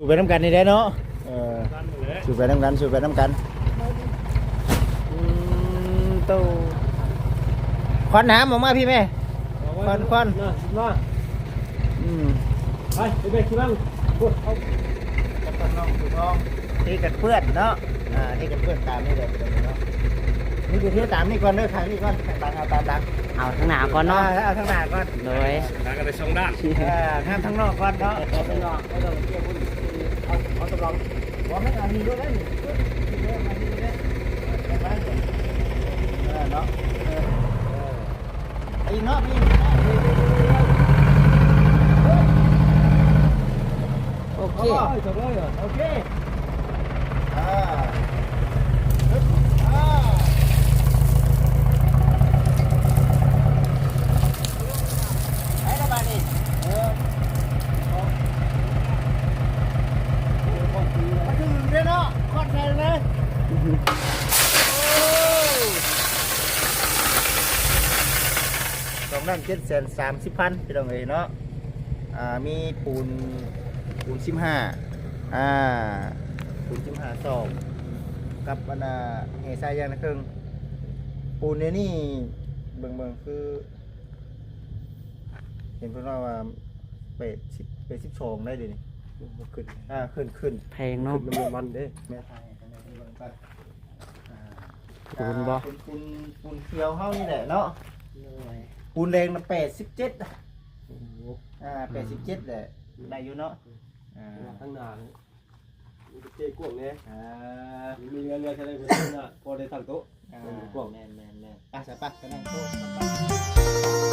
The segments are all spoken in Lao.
ໄປນຳກັນນີ້ແຫຼະເນາະ. ເອີ ສູ້ໄປນຳກັນ ສູ້ໄປນຳກັນ. ອືມ ໂຕ ຄວັນຫາມອອກມາພີ້ແມ່. ຄວັນ ຄວັນ ເນາະ ມາ. ອືມ ໄປ ໄປແບກທີ່ຫຼັງ. ໂອ້ຍ ເອົາກັບນ້ອງ ເທກັນເປື້ອນເນາະ. ອ່າ ເທກັນເປື້ອນຕາມນີ້ແຫຼະ ເນາະ. ນີ້ ເທຕາມນີ້ກ່ອນເດີ ທາງນີ້ກ່ອນ ທາງຫຼັງ ເອົາຕາມຫຼັງ. ເອົາທາງໜ້າກ່ອນເນາະ. ອ່າ ເອົາທາງໜ້າກ່ອນ ໂດຍ ຫາກັນໄດ້ສອງດ້ານ. ເອີ ທາງ ທາງນອກກ່ອນເນາະ ທາງນອກ. ເອົາ ເອົາຕາມຫຼັງ ບໍ່ແມ່ນອັນນີ້ໂລດເດ້ ນີ້ ເອີ ເນາະ. ເອີ ໄປອີກເນາະ ໄປອີກ ໂອເຄ ໂອເຄ. ອ່າ ອ່າ ໄປລະບາດນີ້. ເອີ ມາເຖິງເດ້ເນາະ ຄອດໃສ່ເລີຍ. ໂອ້ ສອງລ້ານເຈັດແສນສາມສິບພັນ ພີ່ນ້ອງເອີຍເນາະ. ອ່າ ມີປູນ ປູນສິບຫ້າ ອ່າ ປູນສິບຫ້າສອງ ກັບອັນນ່າ ແຮ່ຊາຍຢ່າງລະເຄິ່ງ. ປູນດຽວນີ້ ເບິ່ງ ເບິ່ງ ຄື ເຫັນເພິ່ນເວົ້າວ່າ ແປດສິບ ແປດສິບສອງໄດ້ເດນີ້. ບໍ່ຂຶ້ນ ອ່າ ຂຶ້ນ ຂຶ້ນ ແພງເນາະ ຂຶ້ນນ້ຳມັນເດ້. ແມ່ນ ອ່າ ປູນບໍ່ ອ່າ ເປັນປູນ ປູນຂຽວເຮົານີ້ແຫຼະເນາະ. ໂດຍ ປູນແດງນະ ແປດສິບເຈັດ. ໂອ້ ອ່າ ແປດສິບເຈັດແຫຼະ ໄດ້ຢູ່ເນາະ. ອ່າ ທາງໜ້ານີ້ ມີເຈກວ້າງແດ່. ອ່າ ມີເຮືອ ເຮືອທະເລ ເຮືອທາງໜ້າ ພໍໄດ້ຕັ້ງໂຕະ. ອ່າ ກວ້າງ ແມ່ນໆໆ. ໄປຊະ ໄປ ໄປນັ່ງໂຕະກັນ ໄປ.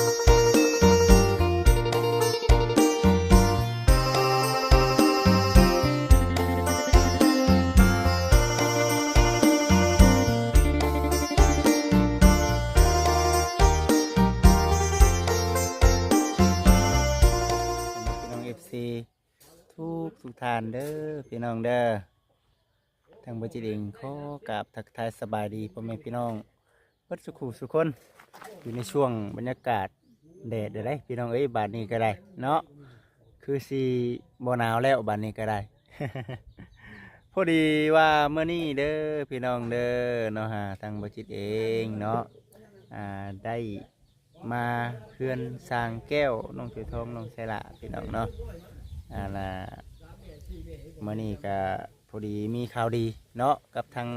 ພີ່ນ້ອງເອັຟຊີ ທຸກໆທ່ານເດີ ພີ່ນ້ອງເດີ. ທາງບໍ່ຈິດເອງຂໍກາບທັກທາຍສະບາຍດີພໍ່ແມ່ພີ່ນ້ອງເບິດສູ່ຄູ່ສູ່ຄົນ ຢູ່ໃນຊ່ວງບັນຍາກາດແດດເດ້ ພີ່ນ້ອງເອີຍ. ບາດນີ້ກໍໄດ້ເນາະ ຄືຊິບໍ່ໜາວແລ້ວບາດນີ້ກໍໄດ້. ພໍດີວ່າມື້ນີ້ເດີ ພີ່ນ້ອງເດີເນາະ ຫາທາງບໍ່ຈິດເອງເນາະ ອ່າ ໄດ້ ມາເຮືອນຊ່າງແກ້ວ ນ້ອງເສືອທອງ ນ້ອງໄຊລະ ພີ່ນ້ອງເນາະ. ອັນນ່າ ມື້ນີ້ກະພໍດີມີຂ່າວດີເນາະ ກັບທາງ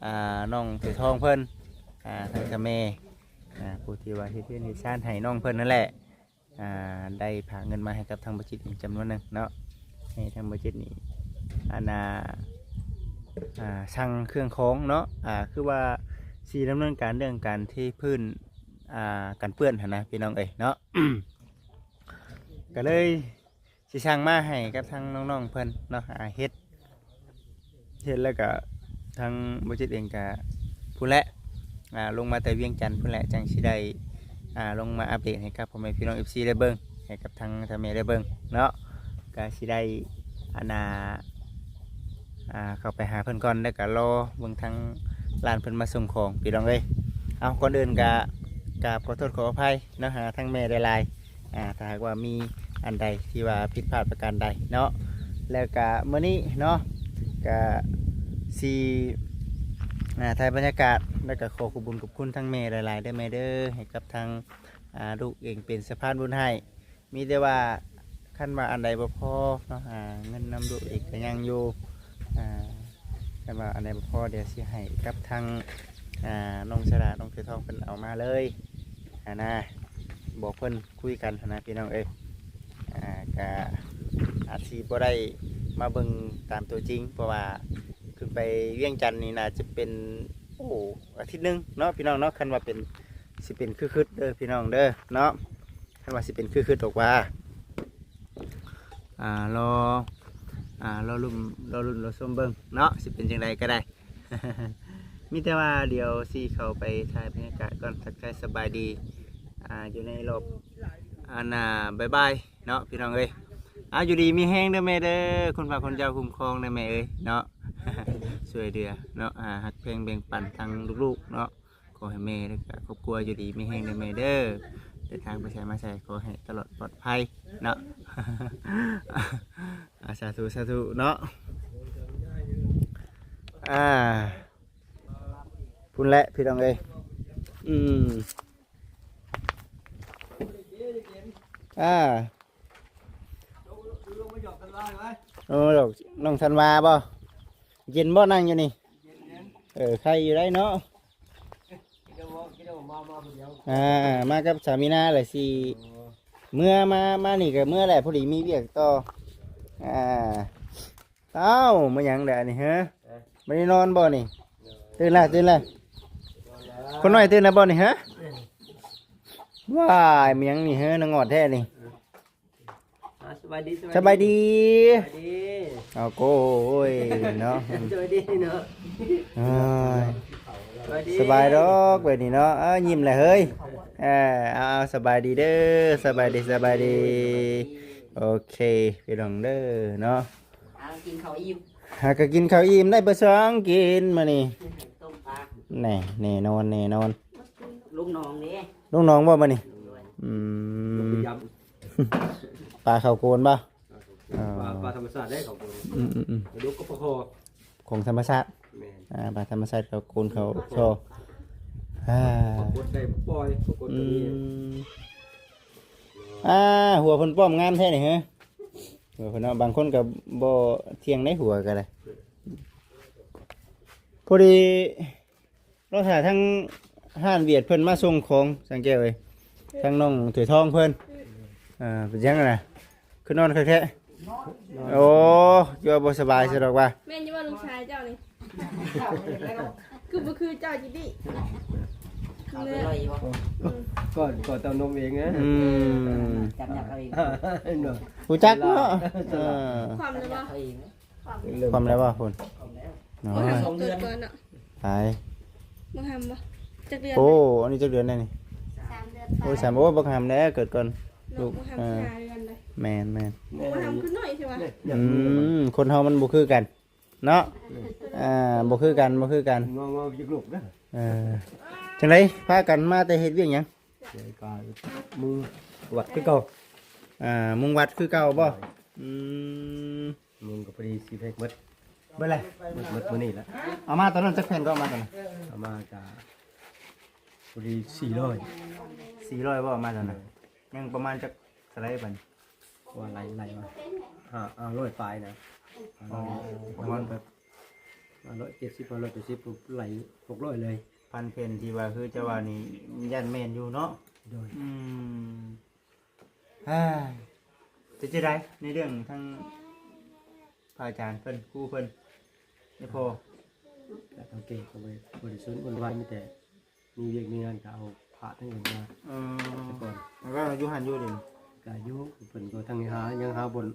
ອ່າ ນ້ອງເສືອທອງເພິ່ນ ອ່າ ທາງເຈົ້າແມ່ ອ່າ ຜູ້ທີ່ວ່າເຮັດເຮືອນເຮັດຊານໃຫ້ນ້ອງເພິ່ນນັ້ນແຫຼະ ອ່າ ໄດ້ພາເງິນມາໃຫ້ກັບທາງບໍ່ຈິດອີກຈຳນວນໜຶ່ງເນາະ ໃຫ້ທາງບໍ່ຈິດນີ້ ອັນນ່າ ອ່າ ສັ່ງເຄື່ອງຂອງເນາະ ອ່າ ຄືວ່າຊິດຳເນີນການເລື່ອງການເທພື້ນ ອ່າ ກັນເປື້ອນຫັ້ນນະ ພີ່ນ້ອງເອີຍເນາະ. ກໍເລີຍຊິສັ່ງມາໃຫ້ກັບທາງນ້ອງໆເພິ່ນເນາະ ອ່າ ເຮັດ ເຮັດແລ້ວກະທາງບໍ່ຈິດເອງກະພຸ້ນແຫຼະ ອ່າ ລົງມາແຕ່ວຽງຈັນພຸ້ນແຫຼະ ຈັ່ງຊິໄດ້ ອ່າ ລົງມາອັບເດດໃຫ້ກັບພໍ່ແມ່ພີ່ນ້ອງເອັຟຊີໄດ້ເບິ່ງ ໃຫ້ກັບທາງ ທາງແມ່ໄດ້ເບິ່ງເນາະ. ກະຊິໄດ້ ອັນນ່າ ອ່າ ເຂົ້າໄປຫາເພິ່ນກ່ອນ ແລ້ວກະລໍເບິ່ງທາງຫຼານເພິ່ນມາສົ່ງຂອງ ພີ່ນ້ອງເອີຍ. ເອົາ ກ່ອນອື່ນກະກາບຂໍໂທດຂໍອະໄພເນາະ ຫາທາງແມ່ຫຼາຍໆ ອ່າ ຖ້າຫາກວ່າມີອັນໃດທີ່ວ່າຜິດພາດປະການໃດເນາະ. ແລ້ວກະມື້ນີ້ເນາະ ກະຊິ ອ່າ ຖ່າຍບັນຍາກາດ ແລ້ວກະຂໍຂອບບຸນຂອບຄຸນທາງແມ່ຫຼາຍໆເດີແມ່ເດີ ໃຫ້ກັບທາງ ອ່າ ລູກເອງເປັນສະພານບຸນໃຫ້. ມີແຕ່ວ່າຄັນວ່າອັນໃດບໍ່ພໍເນາະ ອ່າ ເງິນນຳລູກເອງກະຍັງຢູ່ ອ່າ ຄັນວ່າອັນໃດບໍ່ພໍ ດຽວຊິໃຫ້ກັບທາງ ອ່າ ນ້ອງສະຫຼາ ນ້ອງເສືອທອງເພິ່ນເອົາມາເລີຍຫັ້ນນະ ບອກເພິ່ນຄຸຍກັນຫັ້ນນະ ພີ່ນ້ອງເອີຍ. ອ່າ ກະອາດຊິບໍ່ໄດ້ມາເບິ່ງຕາມຕົວຈິງ ເພາະວ່າຂຶ້ນໄປວຽງຈັນນີ້ໜ້າຈະເປັນ ໂອ້ ອາທິດໜຶ່ງເນາະ ພີ່ນ້ອງເນາະ ຄັນວ່າເປັນ ຊິເປັນຄືຄຶດເດີພີ່ນ້ອງເດີເນາະ ຄັນວ່າຊິເປັນຄືຄຶດອອກວ່າ ອ່າ ລໍ ອ່າ ລໍລຸ້ນ ລໍລຸ້ນລໍຊົມເບິ່ງເນາະ ຊິເປັນຈັ່ງໃດກໍໄດ້. ມີແຕ່ວ່າດຽວຊິເຂົ້າໄປຖ່າຍບັນຍາກາດກ່ອນ ທັກທາຍສະບາຍດີ ອ່າ ຢູ່ໃນລອບ ອັນນ່າ ບາຍບາຍເນາະ ພີ່ນ້ອງເອີຍ. ເອົາ ຢູ່ດີມີແຮງເດີແມ່ເດີ ຄຸນພາຄຸນເຈົ້າຄຸ້ມຄອງເດີແມ່ເອີຍເນາະ ຊ່ວຍເຫຼືອເນາະ ອ່າ ຮັກແພງແບ່ງປັນທັງລູກໆເນາະ. ຂໍໃຫ້ແມ່ ແລ້ວກະຄອບຄົວຢູ່ດີມີແຮງເດີແມ່ເດີ. ເດີນທາງໄປໃສມາໃສ ຂໍໃຫ້ຕະຫຼອດປອດໄພເນາະ. ອາ ສາທຸ ສາທຸເນາະ. ອາ ພຸ້ນແຫຼະພີ່ນ້ອງເອີຍ. ອືມ ອາ ໂອ້ ນ້ອງທັນວາບໍ່? ເຢັນບໍ່ ນັ່ງຢູ່ນີ້? ເອີ ໄຄຢູ່ໄດ໋ເນາະ. ອ່າ ມາກັບສາມີນາແຫຼະ ຊິເມືອ ມາ ມານີ້ກໍເມືອແຫຼະ ພໍດີມີວຽກຕໍ່. ອ່າ ອ້າວ ມາຫຍັງແຫຼະນີ້ ຮະ? ບໍ່ໄດ້ນອນບໍ່ນີ້? ຕື່ນແລ້ວ ຕື່ນແລ້ວ. ຄົນນ້ອຍຕື່ນແລ້ວບໍ່ນີ້ ຮະ? ວ້າຍ ມາຫຍັງນີ້ ຮະ ນາງອອດແທ້ນີ້. ອ່າ ສະບາຍດີ ສະບາຍດີ ສະບາຍດີ ສະບາຍດີ. ເອົາໂກຍເນາະ ສະບາຍດີເນາະ. ເອີຍ ສະບາຍດີ ສະບາຍດອກແບບນີ້ເນາະ. ເອີ ຍິ້ມແຫຼະເຮີ້ຍ. ເອີ ເອົາ ສະບາຍດີເດີ ສະບາຍດີ ສະບາຍດີ. ໂອເຄ ພີ່ນ້ອງເດີເນາະ. ຫາກິນເຂົ້າອີ່ມ ຫາກໍກິນເຂົ້າອີ່ມ ໄດ້ປະຊອງກິນມື້ນີ້. ຕົ້ມປາ ແນ່ ແນ່ນອນ ແນ່ນອນ. ລົງໜອງເດ້ ລົງໜອງບໍ່ມື້ນີ້? ໂດຍ. ອືມ ລົງໄປຢາມ ປາເຂົ້າໂກນບໍ່? ປາ ປາທຳມະຊາດເດ້ເຂົ້າໂກນ. ອືມໆໆ ປາດຸກກັບປາຄໍ່ ຂອງທຳມະຊາດ. ແມ່ນ. ອ່າ ປາທຳມະຊາດເຂົ້າໂກນເຂົ້າທໍ່. ອ່າ ປາກົດໄດ້ ປ່ອຍປາກົດກໍມີ. ອືມ ອ່າ ຫົວເພິ່ນປ້ອມງາມແທ້ນີ້ເຮີ້ຍ. ຫົວເພິ່ນເນາະ ບາງຄົນກໍບໍ່ທ່ຽງໄດ໋ ຫົວກໍໄດ້. ພໍດີ ລໍຖ້າທາງຮ້ານຫວຽດເພິ່ນມາສົ່ງຂອງ ສັງແກ້ວເອີຍ ທາງນ້ອງຖວຍທອງເພິ່ນ. ເອີ ເປັນຫຍັງນະ ຄືນອນຄັກແທ້? ໂອ້ ຄືວ່າບໍ່ສະບາຍຊະດອກວ່າ. ແມ່ນຢູ່ບໍ່ລູກຊາຍເຈົ້ານີ້? ຄືບໍ່ຄືເຈົ້າຈິດດີ. ເນາະ ກ່ອນ ກ່ອນເຕົ້ານົມເອງນະ. ອືມ ຈັບຫຍັບເອົາເອງ ເນາະ ຮູ້ຈັກເນາະ. ເອີ ຄວ່ຳແລ້ວບໍ່? ຄວ່ຳແລ້ວບໍ່ພຸ້ນ? ຄວ່ຳແລ້ວ. ໂອ້ຍ ເກີດກ່ອນເນາະ. ໄປ ບັກຫຳບໍ່? ຈັກເດືອນ? ໂອ້ ອັນນີ້ຈັກເດືອນແລ້ວນີ້? ສາມເດືອນປາຍ. ໂອ້ຍ ສາມ ໂອ້ ບັກຫຳແລ້ວເກີດກ່ອນລູກ. ບັກຫຳ ອ່າ ຫ້າເດືອນເລີຍ. ແມ່ນໆ. ໂອ້ ບັກຫຳຄືນ້ອຍແທ້ວະ. ອືມ ຄົນເຮົາມັນບໍ່ຄືກັນເນາະ. ອ່າ ບໍ່ຄືກັນ ບໍ່ຄືກັນ. ງອໆ ຈັກລູກນະ. ເອີ ຈັ່ງໃດ ພາກັນມາແຕ່ເຮັດວຽກຫຍັງ? ກໍມຸງວັດຄືເກົ່າ. ອ່າ ມຸງວັດຄືເກົ່າບໍ່? ໂດຍ. ອືມ ມຸງກໍພໍດີສີ່ແພັກໝົດ. ເບິດແລ້ວ? ໝົດ ໝົດມື້ນີ້ລະ. ເອົາມາຕອນນັ້ນຈັກແຜ່ນກໍເອົາມາຕອນນັ້ນ? ເອົາມາກະພໍດີສີ່ຮ້ອຍ. ສີ່ຮ້ອຍບໍ່ ເອົາມາຕອນນັ້ນ? ໂດຍ. ຍັງປະມານຈັກເທົ່າໃດບັດນີ້? ວ່າໄລ່ ໄລ່ວ່າ ຫ້າ ຫ້າຮ້ອຍປາຍນະ. ອໍ ປະມານແບບຫ້າຮ້ອຍເຈັດສິບ ຫ້າຮ້ອຍແປດສິບ ໄລ່ຫົກຮ້ອຍເລີຍ. ພັນເພັນທີ່ວ່າຄືເຈົ້າວ່ານີ້ ຢ້ານແມ່ນຢູ່ເນາະ. ໂດຍ. ອືມ ເປັນຈັ່ງໃດໃນເລື່ອງທາງພະອາຈານເພິ່ນ ຄູເພິ່ນ ໄດ້ພໍ? ແຕ່ເຖົ້າແກ່ກໍບໍ່ໄດ້ ບໍ່ໄດ້ສົນ ບໍ່ໄດ້ວ່າ ມີແຕ່ມີວຽກມີງານກໍເອົາພະທາງອື່ນມາ. ເອີ ແຕ່ກ່ອນ ແລ້ວກໍຢູ່ຫັ້ນຢູ່ເດ? ກໍຢູ່ ເພິ່ນກໍທັງຫາ ຍັງຫາບ່ອນ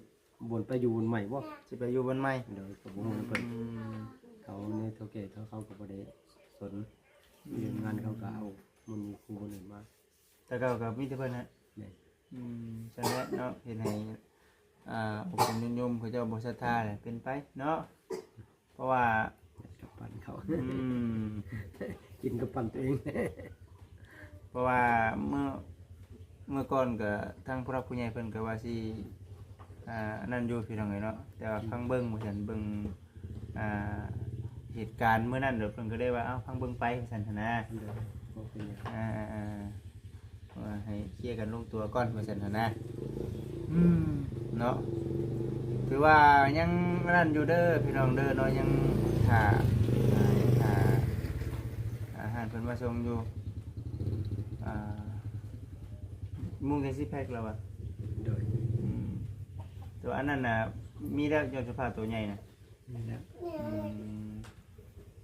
ບ່ອນໄປຢູ່ບ່ອນໃໝ່ບໍ່? ຊິໄປຢູ່ບ່ອນໃໝ່. ໂດຍ. ກໍບໍ່ຮູ້ນຳເພິ່ນ. ອືມ ເຂົາໃນເຖົ້າແກ່ເຂົາ ເຂົາກໍບໍ່ໄດ້ສົນ ອືມ ເລື່ອງງານ ເຂົາກໍເອົາໝູ່ຄູຄົນອື່ນມາ. ແຕ່ເກົ່າກໍມີແຕ່ເພິ່ນນະ. ແມ່ນ. ອືມ ຊັ້ນແຫຼະເນາະ ເຮັດໃຫ້ ອ່າ ອົບອົມຍົມໆ ເຂົາເຈົ້າບໍ່ສັດທາແຫຼະ ເປັນໄປເນາະ. ເພາະວ່າ ກິນກັບປັ່ນເຂົາ. ອືມ ກິນກັບປັ່ນຕົວເອງ. ເພາະວ່າເມື່ອ ເມື່ອກ່ອນກໍທາງຜູ້ຫຼັກຜູ້ໃຫຍ່ເພິ່ນກໍວ່າຊິ ອ່າ ອັນນັ້ນຢູ່ພີ່ນ້ອງເອີຍເນາະ ແຕ່ວ່າ ອືມ ຟັງເບິ່ງວ່າຊັ້ນ ເບິ່ງ ອ່າ ເຫດການມື້ນັ້ນ ເພິ່ນກໍໄດ້ວ່າ ເອົ້າ ຟັງເບິ່ງໄປວ່າຊັ້ນຫັ້ນນະ. ໂດຍ. ບໍ່ເປັນຫຍັງ. ອ່າ ອ່າ ອ່າ ວ່າໃຫ້ເຄຍກັນລົງຕົວກ່ອນວ່າຊັ້ນຫັ້ນນະ. ອືມ ເນາະ ຖືວ່າຍັງນັ້ນຢູ່ເດີພີ່ນ້ອງເດີເນາະ ຍັງຖ້າ ອ່າ ຍັງຖ້າອາຫານເພິ່ນມາສົ່ງຢູ່. ອ່າ ມຸງໄດ້ຊິແພັກແລ້ວວະ? ໂດຍ. ອືມ ແຕ່ວ່າອັນນັ້ນນະ ມີແລ້ວ ຍ້ອນສະພາໂຕໃຫຍ່ນະ. ນີ້ແຫຼະ. ອືມ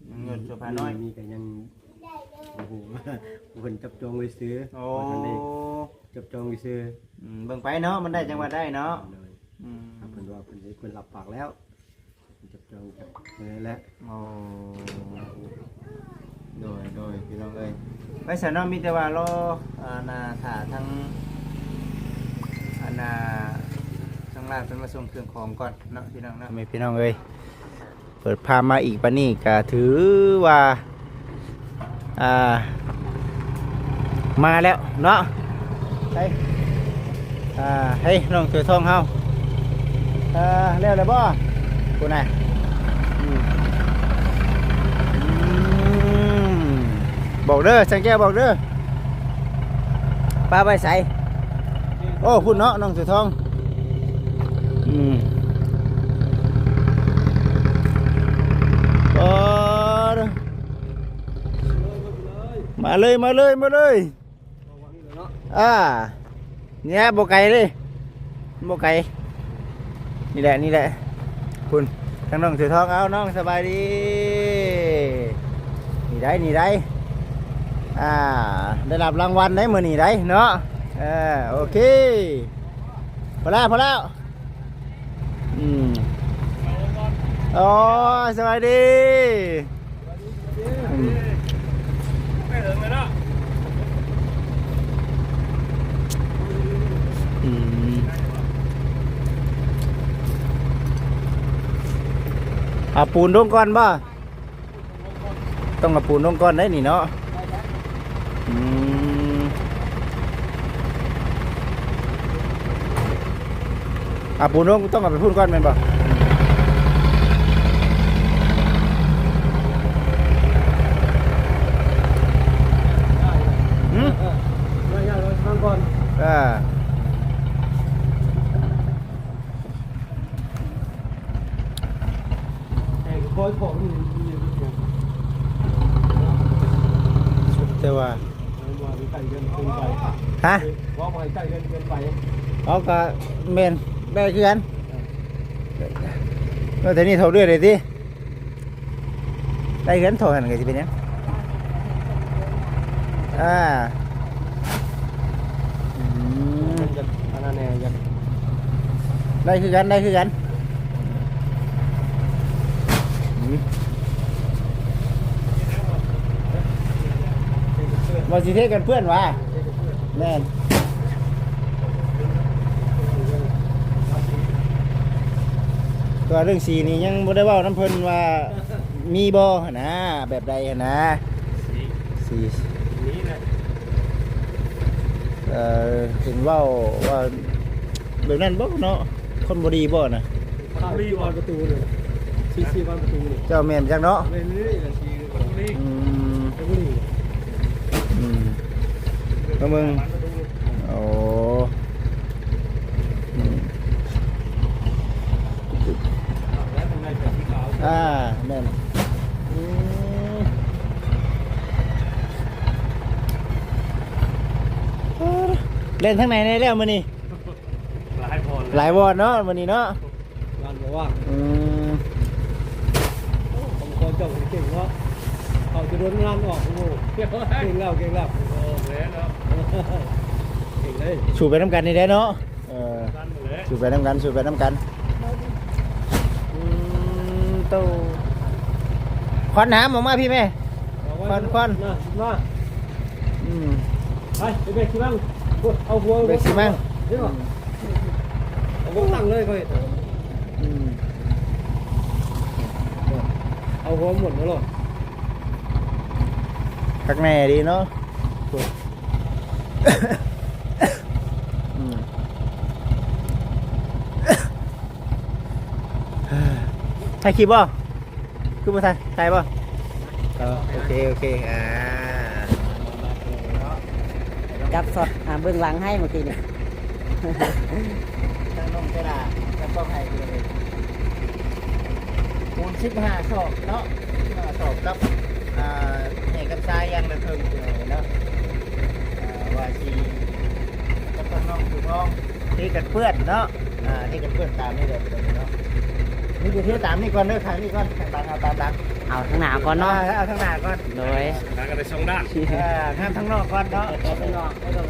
ຍັງຍົດໂຊພານ້ອຍ ມີ ມີກໍຍັງ ໂອ້ໂຫ ເພິ່ນຈັບຈອງໄວ້ຊື່. ໂອ້ ບໍ່ທັນໄດ້ຈັບຈອງໄວ້ຊື່. ອືມ ເບິ່ງໄປເນາະ ມັນໄດ້ຈັ່ງວ່າໄດ້ເນາະ. ໂດຍ. ອືມ ຖ້າເພິ່ນວ່າເພິ່ນ ເພິ່ນຮັບປາກແລ້ວ ເພິ່ນຈັບຈອງຈັກແລ້ວ. ໂອ້ ໂດຍ ໂດຍ ພີ່ນ້ອງເອີຍ ໄປຊະເນາະ ມີແຕ່ວ່າລໍ ອ່າ ໜ້າຖ້າທາງ ອັນນ່າ ທາງຮ້ານເພິ່ນມາສົ່ງເຄື່ອງຂອງກ່ອນເນາະ ພີ່ນ້ອງເນາະ. ແມ່ພີ່ນ້ອງເອີຍ ເປີດພາບມາອີກປານນີ້ກະຖືວ່າ ອ່າ ມາແລ້ວເນາະ. ໄປ ອ່າ ເຮີ້ຍ ນ້ອງເສືອທອງເຮົາ ເອີ ແລ້ວແລ້ວບໍ່? ພຸ້ນນະ ອືມ ອືມ ບອກເດີ ຊ່າງແກ້ວບອກເດີ ປາໄປໃສ? ໂອ້ ພຸ້ນເນາະ ນ້ອງເສືອທອງ ອືມ ເອີ ມາເລີຍ ມາເລີຍ ມາເລີຍ. ອ່າ ນີ້ແຫຼະ ບໍ່ໄກເດ້ ບໍ່ໄກ ນີ້ແຫຼະ ນີ້ແຫຼະ ພຸ້ນ ທາງນ້ອງເສືອທອງ ເອົາ ນ້ອງສະບາຍດີ ນີ້ໄດ໋ ນີ້ໄດ໋ ອ່າ ໄດ້ຮັບລາງວັນໄດ໋ມື້ນີ້ໄດ໋ເນາະ ເອີ ໂອເຄ ພໍແລ້ວ ພໍແລ້ວ. ອືມ ໂອ້ຍ ສະບາຍດີ ອືມ ອືມ ເອົາປູນລົງກ່ອນບໍ່? ຕ້ອງເອົາປູນລົງກ່ອນໄດ໋ນີ້ເນາະ ອືມ ເອົາປູນລົງ ຕ້ອງເອົາໄປພຸ້ນກ່ອນແມ່ນບໍ່? ຫື? ເອີ ເອີ ເອົາກ່ອນ ເອີ. ແຕ່ກໍຄ່ອຍຂອງນີ້ ແຕ່ວ່າ ວ່າໃກ້ເກີນໄປ ຮະ? ວ່າໃກ້ເກີນໄປ ເອົາ ກໍແມ່ນ ໄດ້ຄືກັນ ເອີ ແຕ່ນີ້ເທົ່າເລື້ອຍເລີຍຕິ. ໄດ້ເຮືອນເທົ່າຫັ້ນກໍຊິເປັນຫຍັງ ອ່າ ອືມ ມັນຈະອັນນັ້ນແດ່ ຢາກ ໄດ້ຄືກັນ ໄດ້ຄືກັນ ອືມ ວ່າຊິເທກັນເປື້ອນຫວາ? ແມ່ນ ແຕ່ວ່າເລື່ອງສີນີ້ຍັງບໍ່ໄດ້ເວົ້ານຳເພິ່ນວ່າ ມີບໍ່ຫັ້ນນະ ແບບໃດຫັ້ນນະ ສີ ສີ ນີ້ແຫຼະ ເອີ ເຫັນເວົ້າວ່າແບບນັ້ນບໍ່ເນາະ ຄົນບໍ່ດີບໍ່ນະ ຄົນບໍ່ດີບໍ່ ບານປະຕູນີ້ ສີ ສີບານປະຕູນີ້ ເຈົ້າແມ່ນຈັກເນາະ ແມ່ນນີ້ແຫຼະ ສີຄົນບໍ່ດີ ອືມ ຄົນບໍ່ດີ ອືມ ມາເບິ່ງ ໂອ້ ອືມ ອ່າ ແມ່ນ ອືມ ເຫຼັ້ນທາງໃນແດ່ແລ້ວມື້ນີ້ ຫຼາຍບ່ອນ ຫຼາຍບ່ອນເນາະມື້ນີ້ເນາະ ງານບໍ່ວ່າງ ອືມ ໂອ້ ຂອງເຈົ້າເກັ່ງເນາະ ເຂົາຈະໂດນງານອອກ ໂອ້ ເກັ່ງແລ້ວ ເກັ່ງແລ້ວ ໂອ້ ແມ່ນເນາະ ເກັ່ງເດ້ ສູ້ໄປນຳກັນນີ້ແຫຼະເນາະ ເອີ ສູ້ໄປນຳກັນ ສູ້ໄປນຳກັນ ອືມ ໂຕ ຄວັນຫາມອອກມາພີ້ແມ່ ຄວັນ ຄວັນ ມາ ມາ ອືມ ໄປ ໄປແບກຊີມັງ ໂອ້ຍ ເອົາຫົວ ແບກຊີມັງ ເຫັນບໍ່? ອືມ ເອົາຫົວຕັ້ງເລີຍ ຂ້ອຍ ອືມ ເອົາຫົວໝົດແລ້ວເນາະ ຄັກແນ່ດີເນາະ ໂອ້ຍ ອືມ ຖ່າຍຄລິບບໍ່? ຄືບໍ່ຖ່າຍ ຖ່າຍບໍ່? ເອີ ໂອເຄ ໂອເຄ ອ່າ ຈັບຊັອດ ອ່າ ເບື້ອງຫຼັງໃຫ້ເມື່ອກີ້ນີ້ ທາງນ້ອງເວລາ ຈັບກ້ອງໃຫ້ເລີຍ ປູນສິບຫ້າສອບເນາະ ສິບຫ້າສອບກັບ ອ່າ ແຮ່ກັບຊາຍຢ່າງລະເຄິ່ງເນາະ ອ່າ ວ່າຊິ ກັບທາງນ້ອງຜູ້ທອງ ເທກັນເປື້ອນເນາະ ອ່າ ເທກັນເປື້ອນຕາມນີ້ແຫຼະເນາະ ນີ້ຈະເທຕາມນີ້ກ່ອນເດີ ຂ້າງນີ້ກ່ອນ ຂ້າງຫຼັງເອົາຕາມຫຼັງ ເອົາທາງໜ້າກ່ອນເນາະ ອ່າ ເອົາທາງໜ້າກ່ອນ ໂດຍ ຫາກັນໄດ້ສອງດ້ານ ເອີ ງາມທາງນອກກ່ອນເນາະ ເອົາທາງນອກ ເອົາທາງນອກ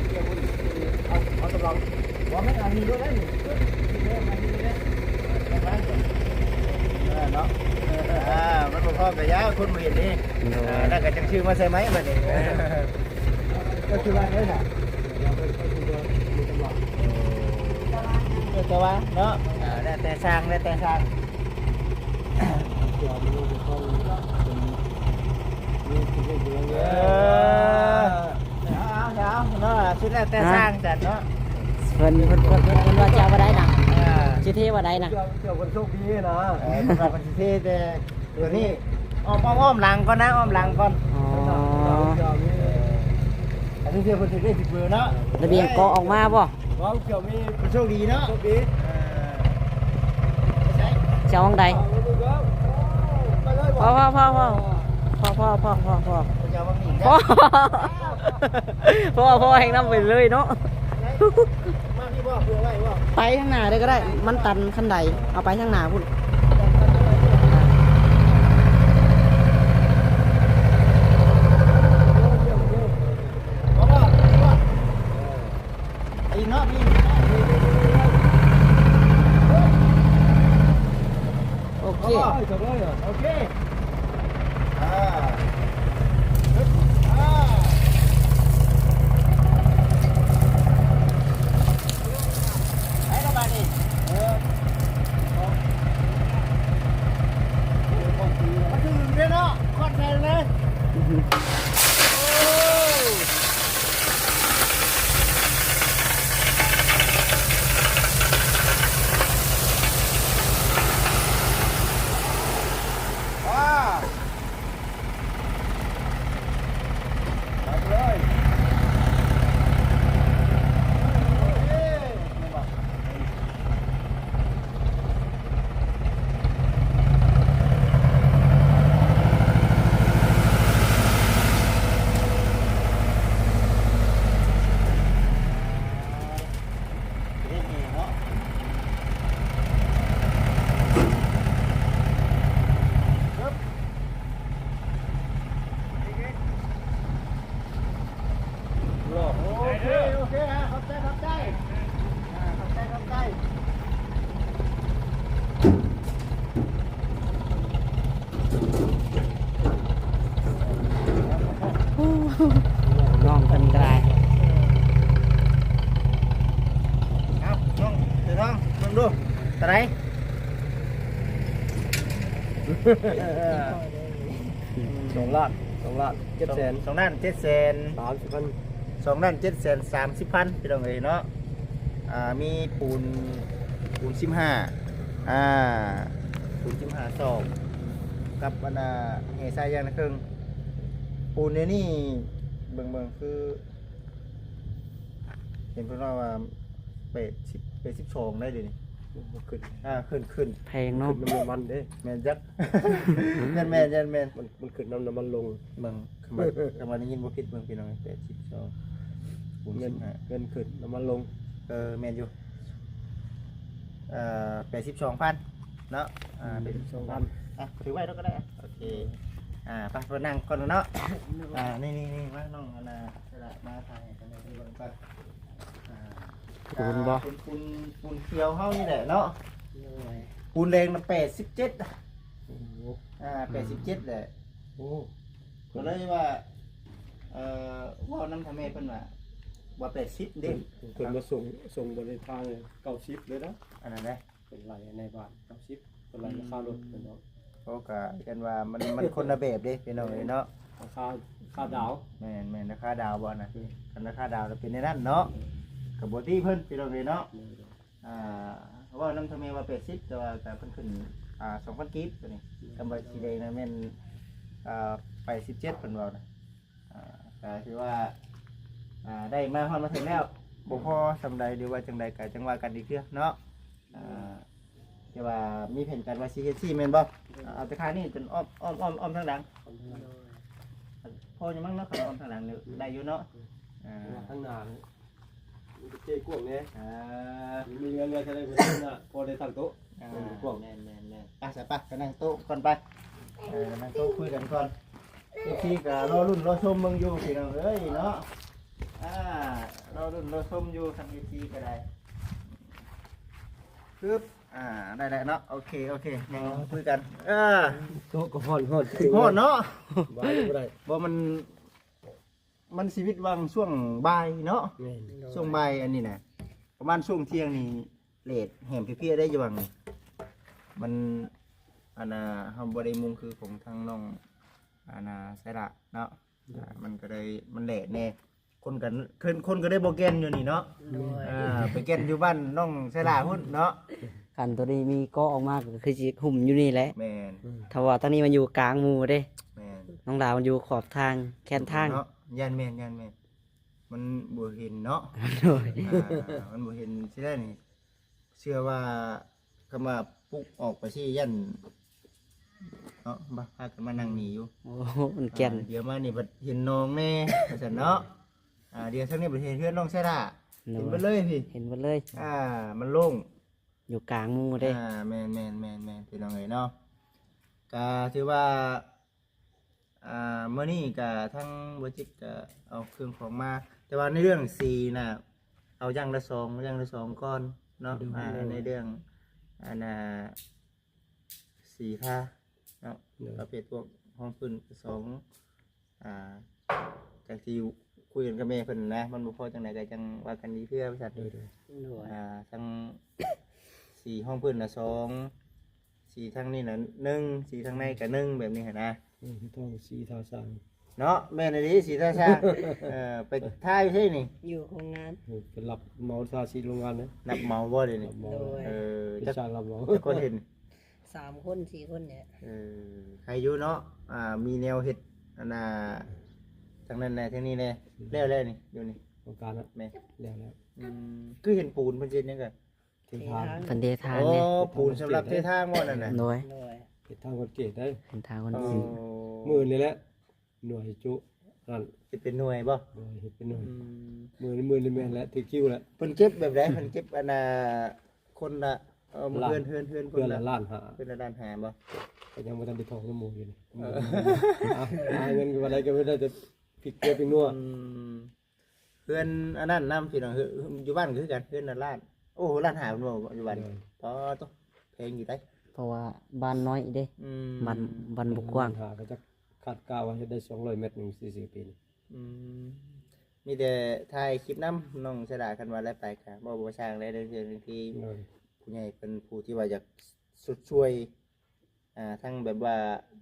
ເອົາ ເອົາຕາມຫຼັງ ບໍ່ແມ່ນອັນນີ້ໂລດເດ້ ເອີ ເນາະ ອ່າ ມັນບໍ່ພໍກໍຢ່າ ຄົນບໍ່ເຫັນເດ້ ໂດຍ ອ່າ ແລ້ວກໍຈັ່ງຊື້ມາໃສ່ໃໝ່ບັດນີ້ ກໍຄືວ່າໄດ້ນະ ເອີ ແຕ່ວ່າເນາະ ເອີ ແລ້ວແຕ່ຊ່າງ ແລ້ວແຕ່ຊ່າງ ເອີ ເອົາ ເອົາ ເນາະ ສຸ ແລ້ວແຕ່ຊ່າງຈັດເນາະ ເພິ່ນ ເພິ່ນ ເພິ່ນ ເພິ່ນ ເພິ່ນວ່າຈະເອົາບໍ່ໄດ້ນະ ອ່າ ຊິເທບໍ່ໄດ້ນະ ເຈົ້າ ເຈົ້າເພິ່ນໂຊກດີນະ ເອີ ເພິ່ນວ່າເພິ່ນຊິເທແຕ່ຕົວນີ້ ອ້ອມ ອ້ອມ ອ້ອມຫຼັງກ່ອນນະ ອ້ອມຫຼັງກ່ອນ ອໍ ເຈົ້າ ເຈົ້າ ເຈົ້າ ເອີ ອັນນີ້ເພິ່ນຊິໄດ້ຊິເປີເນາະ ລະບຽງເກາະອອກມາບໍ່? ເວົ້າເຈົ້າມີ ເພິ່ນໂຊກດີເນາະ ໂຊກດີ ເອີ ຈະອອກໃດ? ພໍ ພໍ ພໍ ພໍ ພໍ ພໍ ພໍ ພໍ ພໍ ພໍ ພໍ ພໍ ພໍ ແຮງນຳໄປເລີຍເນາະ ໄປທາງໜ້າເລີຍກໍໄດ້ ມັນຕັນຄັນໄດ ເອົາໄປທາງໜ້າພຸ້ນ ອີກເນາະ ອີກ ໂອເຄ ໂອເຄ ອ່າ ອ່າ ໄປລະບາດນີ້ ເອີ ມັນຖືກເດ້ເນາະ ຄວັນໃສ່ເລີຍ ໂອ້ ວ້າ ໄປເລີຍ ໂອເຄ ແມ່ນບໍ່? ໂອເຄ ໂອເຄ ອ່າ ຂອບໃຈ ຂອບໃຈ ອ່າ ຂອບໃຈ ຂອບໃຈ ນ້ອງເພິ່ນກໍໄດ້ ເອົາ ນ້ອງເສືອທອງ ເບິ່ງດູ ເທົ່າໃດ? ສອງລ້ານ ສອງລ້ານ ເຈັດແສນ ສອງລ້ານເຈັດແສນ ສາມສິບພັນ ສອງລ້ານເຈັດແສນສາມສິບພັນ ພີ່ນ້ອງເອີຍເນາະ ອ່າ ມີປູນ ປູນສິບຫ້າ ອ່າ ປູນສິບຫ້າສອບ ກັບອັນນ່າ ແຮ່ຊາຍຢາງນະເຄິ່ງ ປູນດຽວນີ້ ເບິ່ງ ເບິ່ງ ຄື ເຫັນເພິ່ນເວົ້າວ່າ ແປດສິບ ແປດສິບສອງໄດ້ເດນີ້ ບໍ່ຂຶ້ນ ອ່າ ຂຶ້ນ ຂຶ້ນ ແພງເນາະ ຂຶ້ນນຳນ້ຳມັນເດ້ ແມ່ນຈັກ ແມ່ນ ແມ່ນ ແມ່ນ ມັນ ມັນຂຶ້ນນຳນ້ຳມັນລົງ ເບິ່ງ ຄັນວ່າ ຄັນວ່າໄດ້ຍິນບໍ່ຜິດເບິ່ງ ພີ່ນ້ອງ ແປດສິບສອງຄູນ ເງິນ ສິບຫ້າ ເງິນຂຶ້ນ ນ້ຳມັນລົງ ເອີ ແມ່ນຢູ່ ເອີ ແປດສິບສອງພັນເນາະ ອ່າ ອືມ ແປດສິບສອງພັນ ອ່ະ ຖືໄວ້ແລ້ວກໍໄດ້ ໂອເຄ ອ່າ ໄປ ໄປນັ່ງກ່ອນເນາະ ອ່າ ນີ້ໆໆ ມາ ນ້ອງອັນນ່າ ສະຫຼະມາຖ່າຍໃຫ້ກັນໄດ້ເບິ່ງກ່ອນ ອ່າ ປູນບໍ່? ເປັນປູນ ປູນຂຽວເຮົານີ້ແຫຼະເນາະ ໂດຍ ປູນແດງນະ ແປດສິບເຈັດ ໂອ້ ອ່າ ແປດສິບເຈັດແຫຼະ ໂອ້ ກໍເລີຍວ່າ ເອີ ເວົ້ານຳທາງແມ່ເພິ່ນວ່າ ວ່າແປດສິບເດ້ ເພິ່ນ ເພິ່ນມາສົ່ງ ສົ່ງບໍລິທາງເກົ້າສິບເລີຍນະ ອັນນັ້ນແຫຼະ ເພິ່ນໄລ່ໃນບ້ານເກົ້າສິບ ເພິ່ນໄລ່ລາຄາລົດເພິ່ນເນາະ ໂອ້ ກະເຫັນວ່າມັນ ມັນຄົນລະແບບເດ້ ພີ່ນ້ອງເອີຍເນາະ ລາຄາ ລາຄາດາວ ແມ່ນໆ ລາຄາດາວບໍ່ນະ ແມ່ນ ຄັນລາຄາດາວລະເປັນແນວນັ້ນເນາະ ແມ່ນ ກະບໍ່ຕິເພິ່ນ ພີ່ນ້ອງເອີຍເນາະ ແມ່ນ ອ່າ ເວົ້ານຳທາງແມ່ວ່າແປດສິບ ແຕ່ວ່າກະເພິ່ນຂຶ້ນ ອ່າ ສອງພັນກີບຕົວນີ້ ແມ່ນ ຄຳວ່າສີແດງນະແມ່ນ ອ່າ ແປດສິບເຈັດ ເພິ່ນເວົ້ານະ ອ່າ ກະຖືວ່າ ອ່າ ໄດ້ມາຮອດມາເຖິງແລ້ວ ບໍ່ພໍສ່ຳໃດ ຫຼືວ່າຈັ່ງໃດກະຈັ່ງວ່າກັນອີກເທື່ອເນາະ ອ່າ ແຕ່ວ່າມີແຜນການວ່າຊິເຮັດຊີ້ແມ່ນບໍ່? ເອົາແຕ່ຂ້າງນີ້ຈົນອ້ອມ ອ້ອມ ອ້ອມ ອ້ອມທາງຫຼັງ ພໍຢູ່ມັ້ງເນາະ ຄັນອ້ອມທາງຫຼັງນີ້ໄດ້ຢູ່ເນາະ ອ່າ ທາງໜ້າ ມັນກໍເຈກວ້າງແດ່ ອ່າ ມັນເຫຼືອ ເຫຼືອເທົ່າໃດກໍໄດ້ ພໍໄດ້ຕັ້ງໂຕະ ອ່າ ເອີ ກວ້າງ ແມ່ນໆໆ ໄປຊະ ໄປ ໄປນັ່ງໂຕະກ່ອນໄປ ເອີ ນັ່ງໂຕະຄຸຍກັນກ່ອນ ເອັຟຊີກໍລໍລຸ້ນລໍຊົມເບິ່ງຢູ່ພີ່ນ້ອງເອີຍເນາະ ອ່າ ລໍລຸ້ນລໍຊົມຢູ່ ທາງເອັຟຊີກໍໄດ້ ປຶບ ອ່າ ໄດ້ແລ້ວເນາະ ໂອເຄ ໂອເຄ ຍັງຄຸຍກັນ ເອີ ໂຕະກໍຮ້ອນ ຮ້ອນ ຮ້ອນເນາະ ບໍ່ໄດ້ ບໍ່ ມັນ ມັນຊິຜິດຫວັງຊ່ວງບ່າຍເນາະ ແມ່ນ ໂດຍ ຊ່ວງບ່າຍອັນນີ້ນະ ປະມານຊ່ວງທ່ຽງນີ້ ແດດແຮມເພຍໆ ໄດ້ຢູ່ຫວ່າງ ມັນ ອັນນ່າ ເຮົາບໍ່ໄດ້ມຸງຄືຂອງທາງນ້ອງ ອັນນ່າ ໄຊລະເນາະ ໂດຍ ອ່າ ມັນກໍໄດ້ ມັນແດດແດ່ ຄົນກໍ ຄົນ ຄົນກໍໄດ້ບໍ່ແກ່ນຢູ່ນີ້ເນາະ ໂດຍ ອ່າ ໄປແກ່ນຢູ່ບ້ານນ້ອງໄຊລາພຸ້ນເນາະ ຄັນໂຕນີ້ມີເກາະອອກມາກໍຄືຊິຫຸ້ມຢູ່ນີ້ແຫຼະ ແມ່ນ ອືມ ຖ້າວ່າທາງນີ້ມັນຢູ່ກາງໝູ່ເດ້ ແມ່ນ ນ້ອງດາວມັນຢູ່ຂອບທາງ ແຄມທາງເນາະ ຢ້ານແມ່ນ ຢ້ານແມ່ນ ມັນບໍ່ເຫັນເນາະ ໂດຍ ອ່າ ມັນບໍ່ເຫັນຊິໄດ້ນີ້ ເຊື່ອວ່າຄຳວ່າປຸກອອກໄປຊີ້ຢ້ານເນາະ ພາກັນມານັ່ງນີ້ຢູ່ ໂອ້ ມັນແກ່ນ ອ່າ ດຽວມານີ້ບັດເຫັນໜອງແດ່ ວ່າຊັ້ນເນາະ ອ່າ ດຽວທາງນີ້ບັດເຫັນເຮືອນນ້ອງໄຊລາ ໂດຍ ເຫັນເບິດເລີຍພີ້ ເຫັນເບິດເລີຍ ອ່າ ມັນໂລ່ງ ຢູ່ກາງໝູ່ເດ້ ອ່າ ແມ່ນໆໆໆ ພີ່ນ້ອງເອີຍເນາະ ກະຖືວ່າ ອ່າ ມື້ນີ້ກະທາງບໍ່ຈິດກະເອົາເຄື່ອງຂອງມາ ແຕ່ວ່າໃນເລື່ອງສີນະ ເອົາຢ່າງລະສອງ ຢ່າງລະສອງກ່ອນເນາະ ໂດຍ ອ່າ ໃນເລື່ອງ ອັນນ່າ ສີທາເນາະ ໂດຍ ປະເພດພວກຮອງພື້ນກະສອງ ອ່າ ຈາກທີ່ຄຸຍກັນກັບແມ່ເພິ່ນນະ ມັນບໍ່ພໍຈັ່ງໃດກະຈັ່ງວ່າກັນອີກເທື່ອ ວ່າຊັ້ນ ໂດຍ ໂດຍ ອ່າ ທັງສີຮອງພື້ນນະສອງ ສີທາງນີ້ນະໜຶ່ງ ສີທາງໃນກະໜຶ່ງ ແບບນີ້ຫັ້ນນະ ເອີ ຕ້ອງສີທາຊ່າງເນາະ ແມ່ນອີ່ຫຼີ ສີທາຊ່າງ ເອີ ໄປທາຢູ່ໃສນີ້ ຢູ່ໂຮງງານ ເອີ ໄປຮັບເໝົາທາສີໂຮງງານເດ້ ຮັບເໝົາບໍ່ດຽວນີ້ ຮັບເໝົາ ໂດຍ ເອີ ເປັນຊ່າງຮັບເໝົາ ຈັກຄົນເຫັນ ສາມຄົນສີ່ຄົນນີ້ແຫຼະ ເອີ ໃຄຢູ່ເນາະ ອ່າ ມີແນວເຮັດ ອັນນ່າ ທາງນັ້ນແດ່ທາງນີ້ແດ່ ແລ້ວແລ້ວນີ້ ຢູ່ນີ້ ໂຄງການນະ ແມ່ນ ແລ້ວແລ້ວ ອືມ ຄືເຫັນປູນເພິ່ນເຮັດຫຍັງກະ ເທທາງ ເພິ່ນເທທາງ ອໍ ເດ້ ປູນສຳລັບເທທາງບໍ່ນັ້ນນະ ໂດຍ ໂດຍ ເຮັດທາງຄອນກຣີດເດ້ ເຮັດທາງຄອນກຣີດ ອໍ ມື້ນີ້ແຫຼະ ໜ່ວຍຈຸນັ້ນ ເຮັດເປັນໜ່ວຍບໍ່ ໂດຍ ເຮັດເປັນໜ່ວຍ ອືມ ມື້ນີ້ ມື້ນີ້ແມ່ນແຫຼະ ຖືຄິວແຫຼະ ເພິ່ນເກັບແບບໃດ ເພິ່ນເກັບ ອັນນ່າ ຄົນລະ ເອີ ເຮືອນ ເຮືອນ ເຮືອນຄົນລະ ເຮືອນລະລ້ານຫ້າ ເຮືອນລະລ້ານຫ້າບໍ່ ກະຍັງບໍ່ທັນໄດ້ທອງນຳໝູ່ຢູ່ນີ້ ເອີ ຫາເງິນກະບໍ່ໄດ້ ກະບໍ່ໄດ້ແຕ່ພິກເກືອພິກນົວ ອືມ ເຮືອນອັນນັ້ນນຳພີ່ນ້ອງ ເຮືອນ ຢູ່ບ້ານກະຄືກັນ ເຮືອນລະລ້ານ ໂອ້ ລ້ານຫ້າພຸ້ນບໍ່ ຢູ່ບ້ານ ໂດຍ ປໍໂທ້ ແພງຢູ່ໃດ ເພາະວ່າບ້ານນ້ອຍເດ້ ອືມ ບ້ານ ບ້ານບໍ່ກວ້າງ ເຮືອນລ້ານຫ້າ ເຂົາຈະຄາດກະວ່າເຮັດໄດ້ສອງຮ້ອຍແມັດໜຶ່ງ ສີ່ສິບປີນີ້ ອືມ ມີແຕ່ຖ່າຍຄລິບນຳນ້ອງໄຊລາ ຄັນວ່າໄດ້ໄປກະເວົ້າບໍ່ຊ່າງໄດ້ເລື່ອງທີ່ ໂດຍ ຜູ້ໃຫຍ່ເພິ່ນ ຜູ້ທີ່ວ່າຢາກຊົດຊ່ວຍ ອ່າ ທັງແບບວ່າ